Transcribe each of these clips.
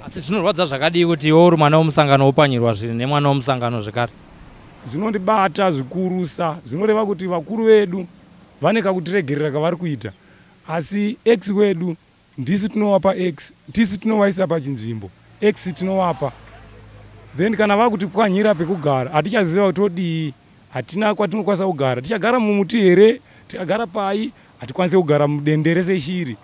Asi zvinorwadza zvakadii kuti iwe uri mwana womusangano wopwanyirwa zvinhu nemwana womusangano zvekare? Zvinondibata zvikurusa. Zvinoreva kuti vakuru vedu vane kakutiregerera kavari kuita, asi ex wedu ndisu tinovapa ex, tisu tinovaisa pachinzvimbo, ex tinovapa. Then kana vakutipwanyira pekugara hatichaziva kuti todii, hatina kwatinokwanisa kugara. Tichagara mumuti here? Tikagara pai? Hatikwanisi kugara mudendere seshiri.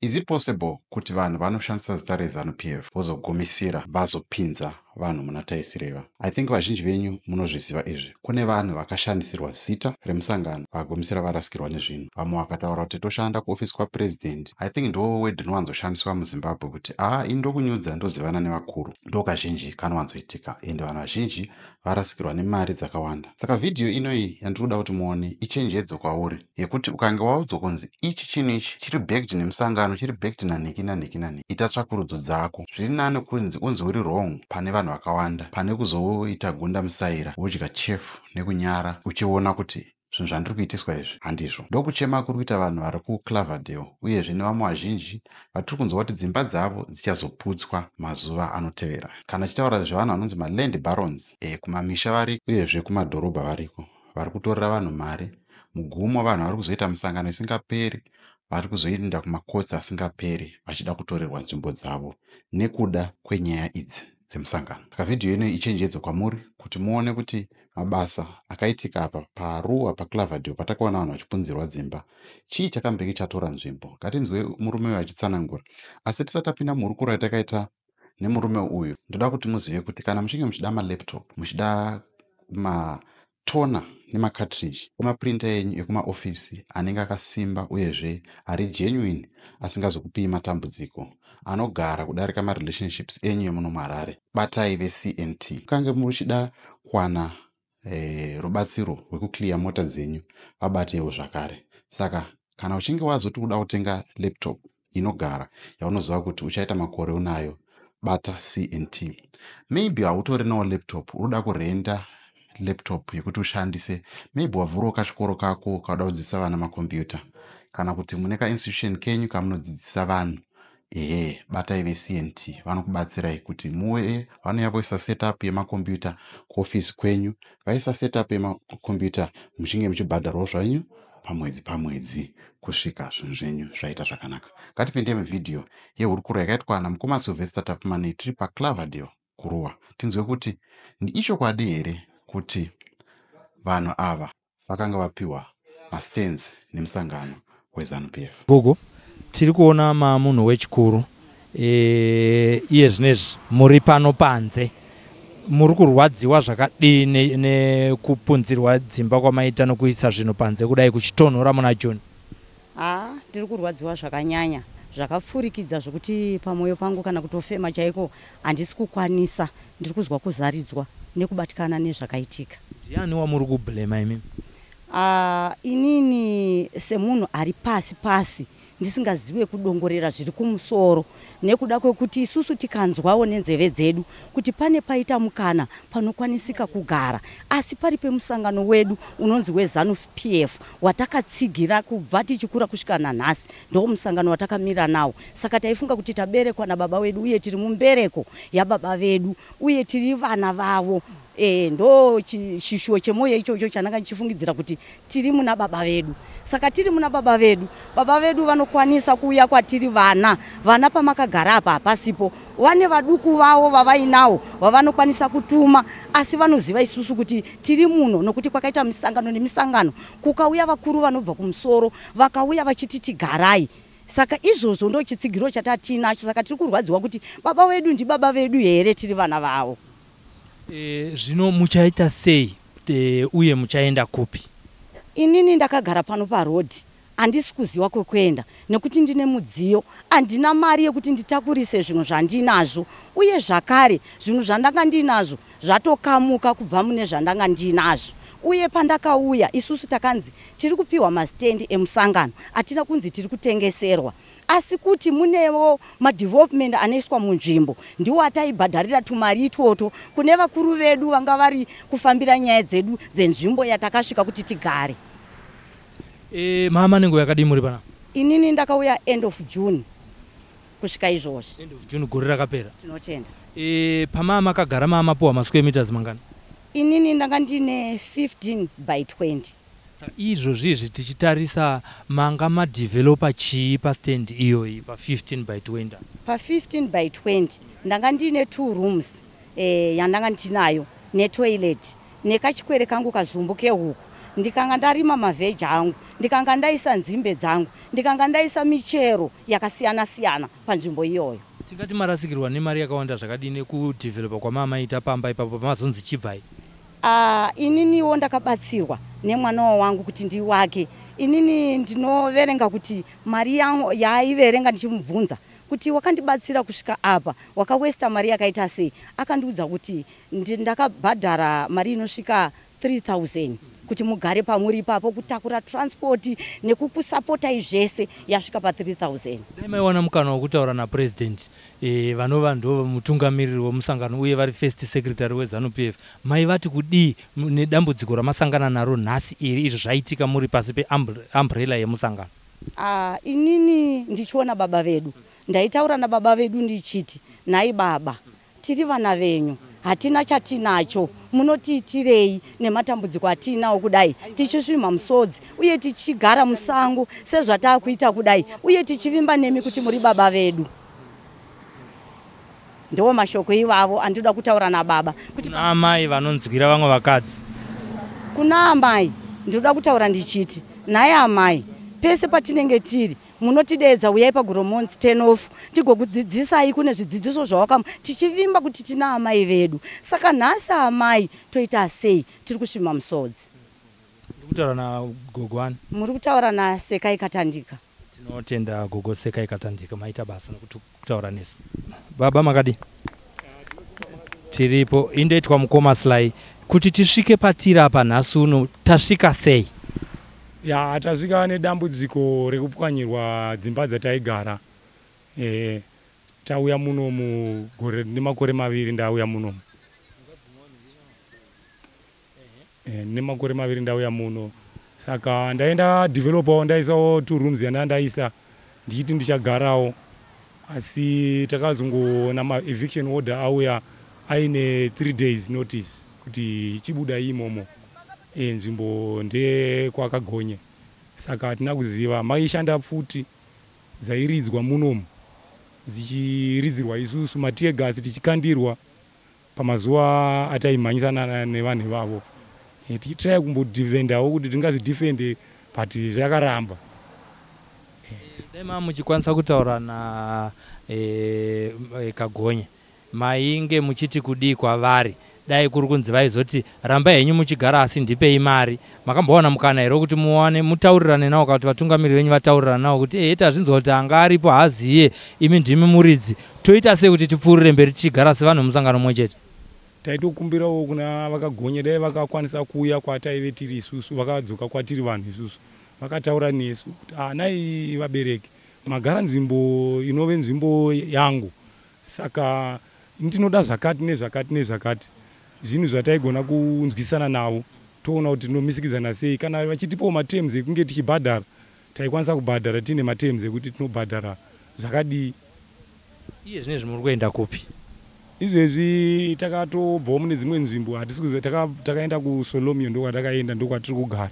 Is it possible kuti vanhu vanoshandisa zita reZanu PF vozogumisira vazopinza vanhu muna taisireva? I think vazhinji venyu munozviziva izvi. Kune vanhu vakashandisirwa zita remusangano vagumisira varasikirwa nezvinhu. Vamwe vakataura kuti toshanda kuofisi kwapresident. I think ndo word rinowanzoshandiswa muZimbabwe kuti aa ini ndokunyudza ndozivana nevakuru. Ndo kazhinji kanowanzoitika ende vanhu vazhinji varasikirwa nemari dzakawanda. Saka vhidhiyo inoyi yandiri kuda kuti muone ichenjedzo kwauri yekuti ukange waudzwa kunzi ichi chinhu ichi chiri backed nemusangano, chiri backed nanhiki nanhiki nanhiki, ita tsvakurudzo dzako. Zviri nani kunzi unzi uri wrong pane vanhu vakawanda pane kuzoita gunda musaira wodya chefu nekunyara uchiona kuti zvinhu zvandiri kuitiswa izvi handizvo. Ndokuchema kuri kuita vanhu vari kuClaverdale uyezve nevamwe vazhinji vatiri kunzwa kuti dzimba dzavo dzichazoputswa mazuva anotevera. Kana tichitaura zvevanhu vanonzi maland barons, kumamisha variko uyezve kumadhorobha variko vari kutorera vanhu mari. Mugumo vanhu vari kuzoita misangano isingaperi, vari kuzoenda kumakotsi asingaperi vachida kutorerwa nzvimbo dzavo nekuda kwenyaya idzi dzemusangano. Saka vhidhiyo ino ichenjedzo kwamuri kuti muone kuti mabasa akaitika apa paRuwa paClaverdale patakaona vanhu vachipunzirwa dzimba, chii chakambenge chatora nzvimbo. Ngatinzwe murume uyu achitsanangura. Asi tisati tapinda muhurukuro yatakaita nemurume uyu, ndoda kuti muzive kuti kana muchinge muchida malaptop, muchida matona nemacartridge emaprinter enyu ekumaofisi anenge akasimba uyezve ari genuine asingazokupii matambudziko, anogara kudarika marelationships enyu emuno muHarare, batai veCNT. Ukange muchida kuwana rubatsiro rwekuclear mota dzenyu, vabatewo zvakare. Saka kana uchinge wazoti uda kutenga laptop inogara yaunoziva kuti uchaita makore unayo, bata CNT. Maybe hautorinawo laptop, unoda kurenda laptop yekuti ushandise. Maybe wavhurawo kachikoro kako kauda kudzidzisa vana makombiyuta, kana kuti mune kainstitution kenyu kamunodzidzisa vanhu. Ehe, batai veCNT, vanokubatsirai kuti muve vanouya voisa setup yemakombiyuta kuofisi kwenyu, vaisa setup yemakombiyuta muchinge muchibhadharwawo zvenyu pamwedzi pamwedzi kusvika zvinhu zvenyu zvaita zvakanaka. Ngatipinde muvhidhiyo yehurukuro yakaitwa namukoma Sylvester Tapfumaneyi tiri paClaverdale kuRuwa, tinzwe kuti ichokwadi here kuti vanhu ava vakanga vapiwa mastands nemusangano weZanu PF. Gogo, tiri kuona mamunhu wechikuru iye zvinezvi muri pano panze, muri kurwadziwa zvakadii nekupunzirwa dzimba kwamaita nokuisa zvinhu panze kudai kuchitonhora muna June? Ndiri kurwadziwa zvakanyanya, zvakapfurikidza zvokuti pamwoyo pangu kana kutofema chaiko handisi kukwanisa. Ndiri kuzwa kuzaridzwa nekubatikana nezvakaitika. Ndiani wamuri kublema imimi? Inini semunhu ari pasi pasi ndisingazive kudongorera zviri kumusoro, nekuda kwekuti isusu tikanzwawo nenzeve dzedu kuti pane paita mukana panokwanisika kugara, asi pari pemusangano wedu unonzi weZanu PF watakatsigira kubva tichikura kusvika nanhasi, ndo musangano watakamira nawo. Saka taifunga kuti taberekwa nababa wedu uye tiri mumbereko yababa vedu uye tiri vana vavo. Ndo chishuwo chemwoyo ichocho chandanga ndichifungidzira kuti tiri muna baba vedu. Saka tiri muna baba vedu, baba vedu vanokwanisa kuuya kwatiri vana vana pamakagara apa hapasipo, vane vaduku vavo vavainawo vavanokwanisa kutuma, asi vanoziva isusu kuti tiri muno, nokuti kwakaita misangano nemisangano, kukauya vakuru vanobva kumusoro vakauya vachiti tigarai. Saka izvozvo ndo chitsigiro chatatinacho. Saka tiri kurwadziwa kuti baba vedu ndibaba vedu here tiri vana vavo. Zvino muchaita sei uye muchaenda kupi? Inini ndakagara pano parodhi, handisi kuziva kwekuenda nekuti ndine mudziyo, handina mari yekuti nditakurise zvinhu zvandinazvo, uye zvakare zvinhu zvandanga ndinazvo zvatokamuka kubva mune zvandanga ndinazvo. Uye pandakauya isusu takanzi tiri kupiwa mastendi emusangano, hatina kunzi tiri kutengeserwa, asi kuti munewo madevelopment anoiswa munzvimbo ndiwo ataibhadharira tumari itwoto kune vakuru vedu vanga vari kufambira nyaya dzedu dzenzvimbo yatakasvika kuti tigare. Mama, nenguva yakadii muri panapa? Inini ndakauya end of June kusvika izvozvi. End of June gore rakapera? Tinotenda. Pamaa makagara, maa mapuwa masquare meters mangani? Inini ndanga ndine 15 by 20. Saka izvozvi izvi tichitarisa, manga madevelopa chii pastand iyoyi pa15 by 20? Pa15 by 20 ndanga ndine two rooms yandanga ndinayo netoilet nekachikwere kangu kazumbu kehuku. Ndikanga ndarima mavheji angu, ndikanga ndaisa nzimbe dzangu, ndikanga ndaisa michero yakasiyana siyana panzvimbo iyoyo. Tingati marasikirwa nemari yakawanda zvakadini nekudevelopa kwamamaita pamba ipapo pamazonzi chibvai? Ininiwo ndakabatsirwa nemwana wangu kuti ndiwake. Inini ndinoverenga kuti mari yaaiverenga, ndichimubvunza kuti wakandibatsira kusvika apa, wakawesta mari yakaita sei, akandiudza kuti ndakabhadhara mari inosvika 3000 kuti mugare pamuri ipapo, kutakura transport nekukusapotai zvese, yasvika pa3000. Dai maiwana mukana wekutaura napurezidendi, vanova ndo mutungamiriri wemusangano uye vari first secretary weZANU PF, maivati kudii nedambudziko ramasangana naro nhasi iri, izvo zvaitika muri pasi peumbrella yemusangano? Inini ndichiona baba vedu, ndaitaura nababa vedu ndichiti, "Nhai baba, tiri vana venyu, hatina chatinacho, munotiitirei nematambudziko atinawo kudai, tichisvimha musodzi uye tichigara musango sezvataakuita kudai, uye tichivimba nemi kuti muri baba vedu?" Ndiwo mashoko ivavo andinoda kutaura nababa kuti kuna amai vanonzwira vamwe vakadzi. Kuna amai ndinoda kutaura ndichiti, nhai amai, pese patinenge tiri munotidedza, uyai paGoromonzi turn off tigokudzidzisai, kune zvidzidziso zvawakam, tichivimba kuti tina amai vedu. Saka nhasi amai toita sei? Tiri kusvima musodzi. Ndiri kutaura nagogo ani? Muri kutaura naSekai Katandika. Tinotenda, gogo Sekai Katandika, maita basa nokutaura nesu. Baba, makadi? Tiripo. Indoitwa mukoma Sly. Kuti tisvike patiri apa nhasi uno, tasvika sei? Ya, tasvika nedambudziko rekupwanyirwa dzimba dzataigara. Tauya munomu gore nemakore 2 ndauya munomu. Nemakore 2 ndauya muno, saka ndaenda developawo, ndaisawo two rooms yanda ndaisa ndichiti ndichagarawo, asi takazongoona maeviction order auya aine 3 days notice kuti chibuda imomo. Nzvimbo ndekwakagonye, saka hatina kuziva maishanda pfuti dzairidzwa munomu, dzichiridzirwa isusu mateargas, tichikandirwa pamazuva ataimhanyisana nevanhu ivavo. Tichitry kumbodefendawo kuti tingazvidefende, but zvakaramba. Dai maa muchikwanisa kutaura na Kagonye, mainge muchiti kudii kwavari? Dai kuri kunzi vaizoti, "Rambai henyu muchigara, asi ndipei mari," makambowana mukana here wekuti muwane mutaurirane navo, kana kuti vatungamiriri venyu vataurirana navo kuti, "Ehe, tazvinzwa kuti anga aripo haziye, imi ndimi muridzi, toita sei kuti tipfuurire mberi tichigara sevanhu vemusangano mumwe chete?" Taitokumbirawo kuna vakagonye, dai vakakwanisa kuuya kwataive tiri isusu, vakadzoka kwatiri vanhu isusu, vakataura nesu kuti, "Anai vabereki, magara nzvimbo inove nzvimbo yangu, saka ndinoda zvakati nezvakati nezvakati." Zvinhu zvataigona kunzwisana navo, toona kuti tinomisikidzana sei. Kana vachitipawo materms ekunge tichibhadhara, taikwanisa kubhadhara, tiine materms ekuti tinobhadhara zvakadii. Iye zvinezvi muri kuenda kupi? Izvezvi takatobvawo mune dzimwe nzvimbo, hatisi kuziva. Takaenda kuSolomio, ndokwatakaenda, ndokwatiri kugara.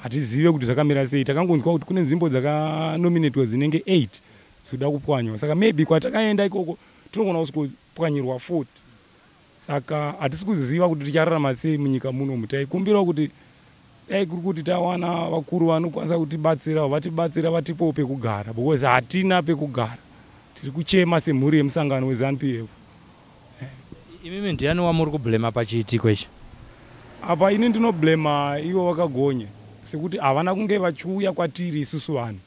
Hatizive kuti zvakamira sei. Takangonzwa kuti kune nzvimbo dzakanominatwa dzinenge 8 dzoda kupwanywa, saka maybe kwatakaenda ikoko tinogona kusvikopwanyirwa futi. Saka hatisi kuziva kuti tichararama sei munyika munomu. Taikumbirawo kuti dai kuri kuti tawana vakuru vanokwanisa kutibatsira, vatibatsira, vatipowo pekugara, because hatina pekugara. Tiri kuchema semhuri yemusangano weZANU PF. Imimi ndiani wamuri kublema pachiitiko ichi? Apa ini ndinoblema ivo vakagonye, sekuti havana kunge vachiuya kwatiri isusu vanhu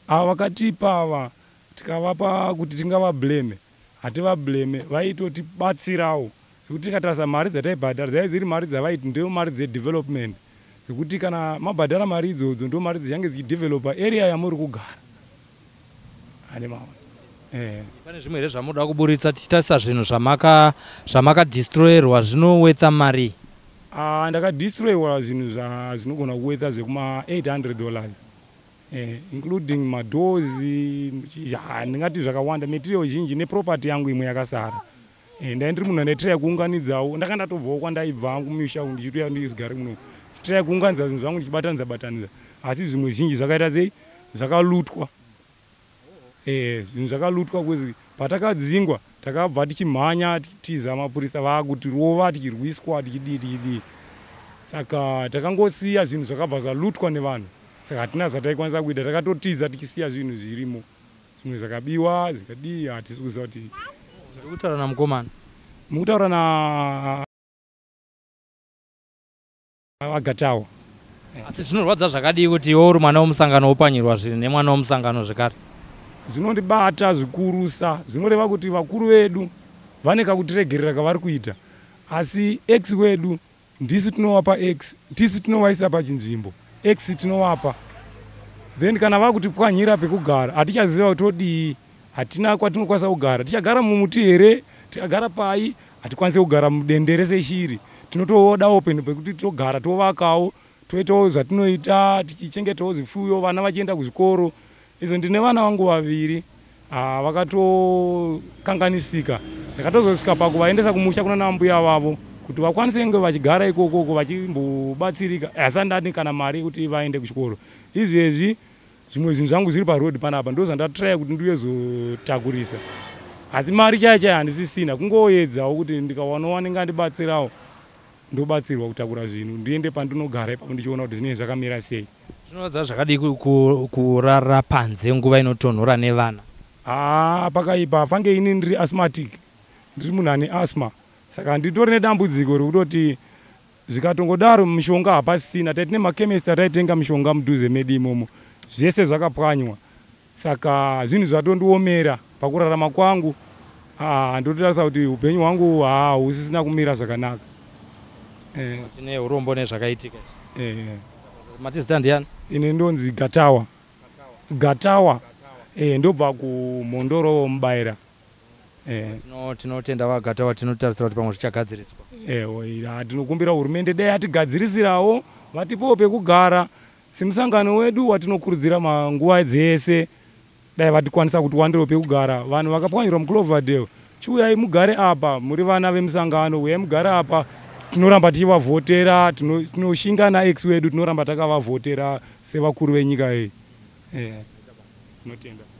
ava vakatipa ava, tikavapa kuti tingavableme. Hativableme, vaitotibatsirawo, sekuti tikatarisa mari dzataibhadhara dzaive dziri mari dzavaiti ndo mari dzedevelopment, dzekuti kana mabhadhara mari idzodzo, ndo mari dzichange dzichidevelopa area yamuri kugara. Ane maona. Pane zvimwe here zvamunoda kuburitsa tichitarisa zvinhu zvamakadestroyerwa zvinowetha mari? Ndakadestroyiwa zvinhu zvinogona kuweta zvekuma $800, including madoors, ndingati zvakawanda, material zhinji neproperty yangu imwe yakasara. Ndai ndiri munhu andaitiraya kuunganidzawo. Ndanga ndatobvawo kwandaibva kumusha, ndichitouya ndigare muno, ndichitiraya kuunganidza zvinhu zvangu, ndichibatanidza batanidza, asi zvimwe zhinji zvakaita sei, zvakalutwa. Zvinhu zvakalutwa kuzi patakadzingwa takabva tichimhanya tichitiza mapurisa vaakutirova, tichirwiswa, tichidii tichidii, saka takangosiya zvinhu zvakabva zvalutwa nevanhu. Saka hatina zvataikwanisa kuita, takatotiza tichisiya zvinhu zvirimo. Zvimwe zvakabiwa, zvikadii, hatisi kuziva kuti. Zviri kutaura namukomana? Mukutaura naVaGatawa. Asi zvinorwadza zvakadii kuti iwe uri mwana wemusangano wopanyirwa zvinhu nemwana wemusangano zvekare? Zvinondibata zvikurusa. Zvinoreva kuti vakuru vedu vane kakutiregerera kavari kuita, asi ex wedu ndisu tinovapa ex, tisu tinovaisa pachinzvimbo, ex tinovapa. Then kana vakutipwanyira pekugara, hatichaziva kuti todii. Hatina kwatinokwanisa kugara. Tichagara mumuti here? Tikagara pai? Hatikwanisi kugara mudendere seshiri. Tinotodawo penhu pekuti togara, tovakawo, toitawo zvatinoita, tichichengetawo zvifuyo, vana vachienda kuzvikoro. Izvo ndine vana vangu vaviri vakatokanganisika. Ndakatozosvika pakuvaendesa kumusha kuna nambuya vavo kuti vakwanise kunge vachigara ikokoko vachimbobatsirika. Asi ndani kana mari yekuti vaende kuchikoro. Izvezvi zvimwe zvinhu zvangu zviri parodhi panapa, ndo zvandatraya kuti ndiuyezotakurisa, asi mari chaiyo chaiyo handisisina. Kungoedzawo kuti ndikawanawo anenge andibatsirawo, ndobatsirwa kutakura zvinhu, ndiende pandinogara ipapo, ndichiona kuti zvinenge zvakamira sei. Zvinorwadza zvakadii kurara panze nguva inotonhora nevana? Haa, pakaipa. Fange ini ndiri asthmatic, ndiri munhu ane asthma, saka nditori nedambudziko rekutoti zvikatongodaro mishonga hapasisina. Taitine makemesti ataitenga mishonga mudhuze medu imomo, zvese zvakapwanywa. Saka zvinhu zvatondiomera pakurarama kwangu. Ndototarisa kuti upenyu hwangu husisina kumira zvakanaka. Tine urombo nezvakaitika. Mati zita ndiani? Ine ndonzi Gatawa, Gatawa. Ndobva kuMhondoro Mubayira. Tinotenda VaGatawa. Tinotarisira kuti pamwe zvichagadziriswa. Tinokumbira hurumende dai yatigadzirisirawo, vatipowo pekugara semusangano wedu watinokurudzira manguva dzese. Dai vatikwanisa kutiwanirawo pekugara. Vanhu vakapwanyirwa muCloverdale, chiuyai mugare apa. Muri vana vemusangano, uyai mugare apa. Tinoramba tichivavhotera, tinoshinga naex wedu, tinoramba takavavhotera sevakuru venyika iyi. Tinotenda.